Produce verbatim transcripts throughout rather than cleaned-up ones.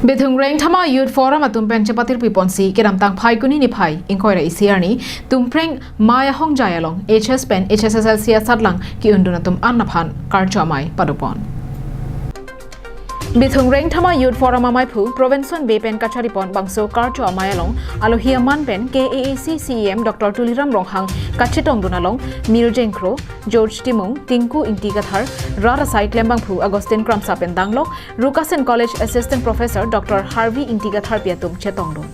Bithung Rengthama Youth Forum atum pen chepatirpi ponsi kedamtang Phaikuni niphai ingkoi ra isi arni Tumpreng Maya Hongjai along H S pen H S S L C asatlang ki-undun atum an aphan karcho amei padopon. Bithung Rengthama Youth Forum ameiphu Provenson Bey pen kacharipon bangso karcho amei along alohi aman pen K A A C C E M Doctor Tuliram Ronghang kachetongdun along Mir Jengkro, George Timung, Tinku Ingti Kathar, rat asai klembangphu Augustine Kramsa pen danglok, Rukasen College Assistant Professor Doctor Harvey Ingti Katharpi atum chetongdun.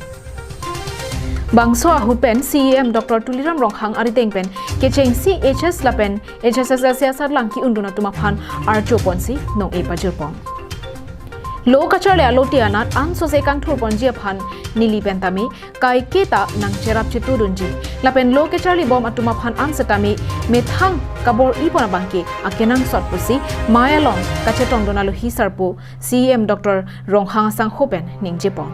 Bangso ahu pen C E M Doctor Tuliram Ronghang arideng pen kechengsi H S lapen H S S L C asatlang ki-undun atum aphan archo ponsi nong-e pajirpon. Lo kacharli alote anat ansose kangthurponji aphan neli pen tame kaiketa nangcherap chetudunji. Lapen lo kacharlibom atum aphan ansetame methang kabor-ipon abangke akenangsot pusi mei along kachetongdun alohi sarpo C E M Doctor Ronghang asangho pen ningjepon.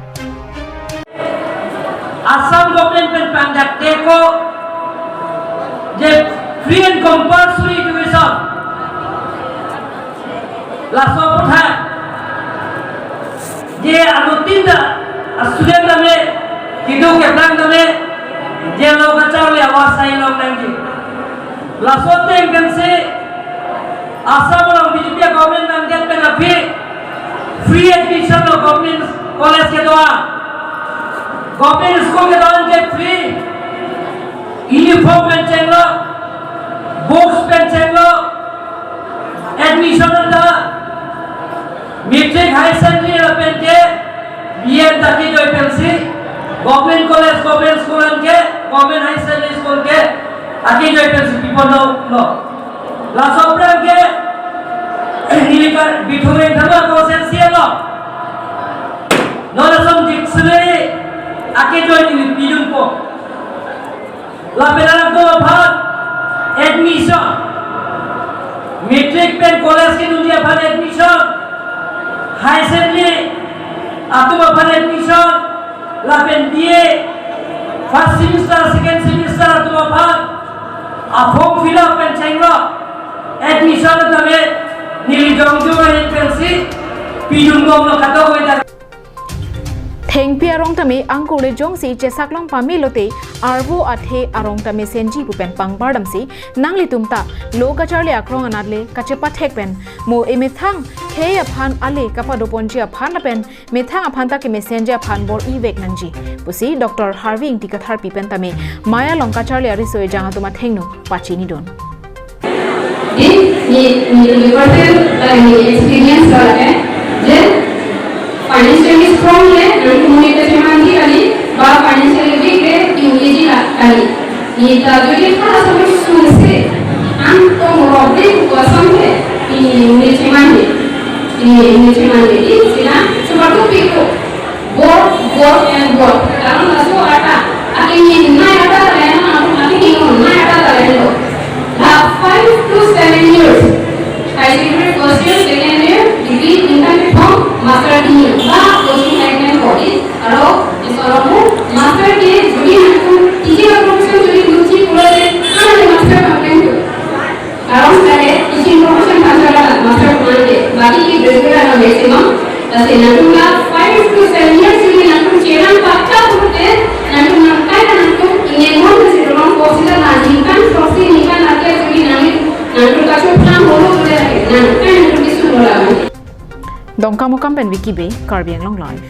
Assam government pen pangdak teko je free and compulsory education. Laso aphuthak je anutin ta student tame, kedo keplang tame, je lo kacharli awasai longnangji. Laso ateng pensi Assam along B J P government nangdet pen aphi free admission lo government college kedo-an. Government school kedo-an ke free. Uniform pen chenglo, books pen chenglo, admission ta matric, higher secondary lapen ke B Ed ta kejoi pensi, government college, government school an ke, government higher secondary school ke akejoi pensi pipon lo. Laso aphrang ke neli ke Bithung Rengthama constituency along non ason dictionary akejoi neli pidunpo. Lapen arat atum aphan admission, matric pen college kedunji aphan admission, higher secondary atum aphan admission, lapen B A first semester, second semester atum aphan a form fill up pen chenglo admission tame neli jongjong ahin pensi pidunbomlo kadokave ta. Thengpi arong tame angkur le jongsi chesaklong pame lote arvo athe arong tame senji pu pen pangbardamsi nanglitum ta lo kacharli akrong anat le kachepathek pen mo emethang khei aphan ale kapadoponji aphan lapen methang aphan ta kemesenji aphan bor-ivek nangji pusi Doctor Harvey Ingti Katharpi pen tame mei along kacharli ariso ejang atum athengno pachinidun. Di, ni, ni, ni personal, eh, ni experience lake, je financially strong le, nang money ta chemanji kali, ba financially weak le, ingleji la kali. Ni ta jodi ha sabun sunse, ang tong robbery kosam le, ni, ni chemanji, ni, ni chemanji, di, sila, sebab tu piku. Vote, vote and vote. Karon laso ata, akin ni nai ata talento, akin ni nai ata talento. La five to seven years. High secondary first year, second year, degree, intan kethom, master degree. La coaching pipeline college, aro, isoromu, master ke, jodi nangtum, teaching profession jodi nangtum chiklo le, ano master pipeline tu. Karon kare, teaching profession pachala master pon ke, baki ki graduate ano maximum. Lasi nangtum la five to seven years ini nangtum chelang pakka pute, nangtum nangkai nangtum ingin mon si dorong kosi la ningkan proxy ningkan lagi sini nangin nangtum kachuplang holo pute lagi nangkai nangtum isu bola. Dongkamukam pen Vicky Bey, Karbi Anglong Live.